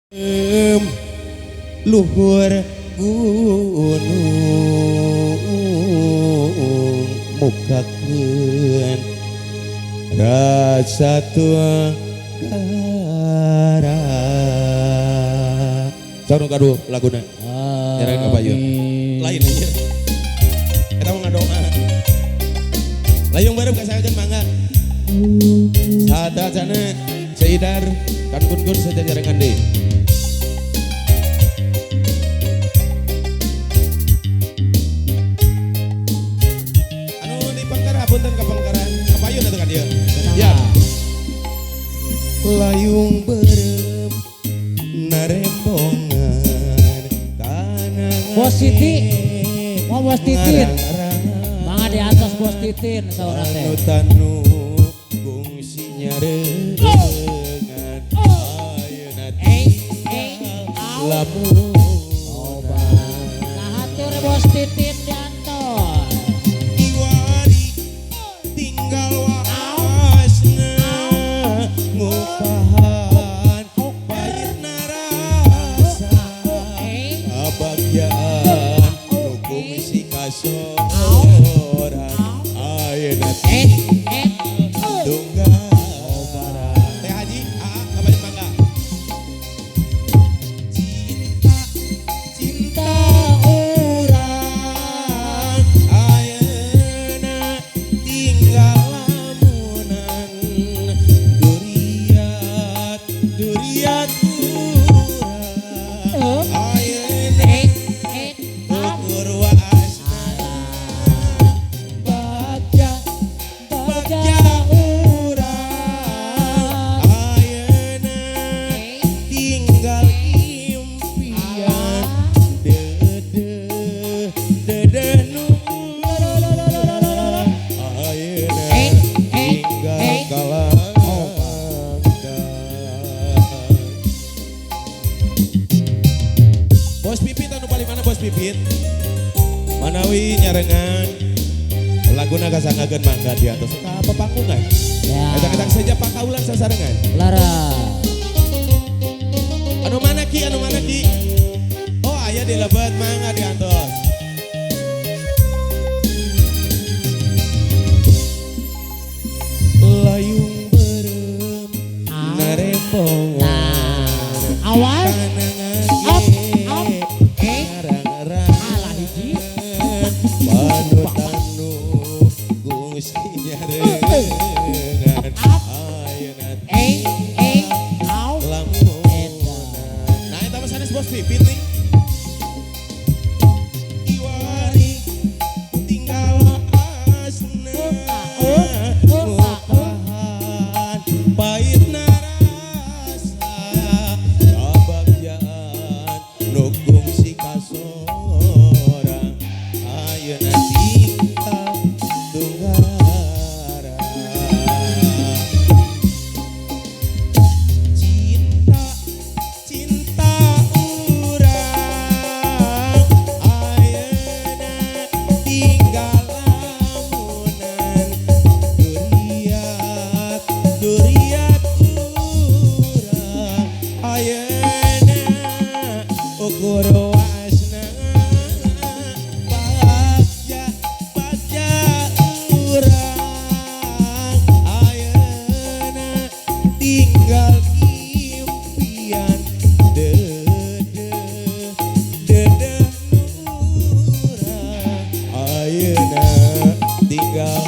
Luhur gunung mukakeun rasa tua gara. Saurang kadu laguna. Nyerang ka payun. Lain aja. Eta mah ngadoa. Layung bareng kasakeun mangga. Sadacana Seidar kan kun-kun sajajarengan deui. Anu di Pangkara punten ka Pangkaran ka payun atuh ka dieu. Ya. Layung berem narembongan kanangan. Bos Siti, mau Bos Titin. Mangga di atas Bos Titin saurang teh. Tanu kungsi nyarengan ayeuna lamun. Nah hatur Bos Titin diantos. Iwari tinggal waasna ngupahan pahitna rasa kabagjaan nu kungsi kasorang ayeuna tunggal. Teh Haji, Aa, kabarin mangga. Cinta, cinta urang ayeuna tinggal lamunan duriat, duriat urang ayeuna ukur waasna bagja, bagja urang ayeuna tinggal impian dedeh dedeh nu ayeuna tinggal kalangkah. Bos Pipit anu paling mana Bos Pipit? Manawi nyarengan laguna kasanggakeun mangga di atas ka pepanggungan. Ya. Eta-eta saja pakaulan sasarengan. Lara. Anu mana ki? Anu mana ki? Oh aya di lebet mangga di atas. Layung berem narembongan. Nah, awas. Up, up, Alah hiji. Panutanu gungsi nyarengan ayeuna Au. lamun. Nah eta mah sanes Bos Pipit nih. Iwari tinggal waasna ngupahan pahitna rasa kabagjaan nu kungsi kasorang ayeuna tinggal tunggara. Cinta, cinta urang ayeuna tinggal lamunan duriat, duriat urang ayeuna ukur waasna bagja, bagja urang ayeuna tinggal impian dedeh dedeh urang ayeuna tinggal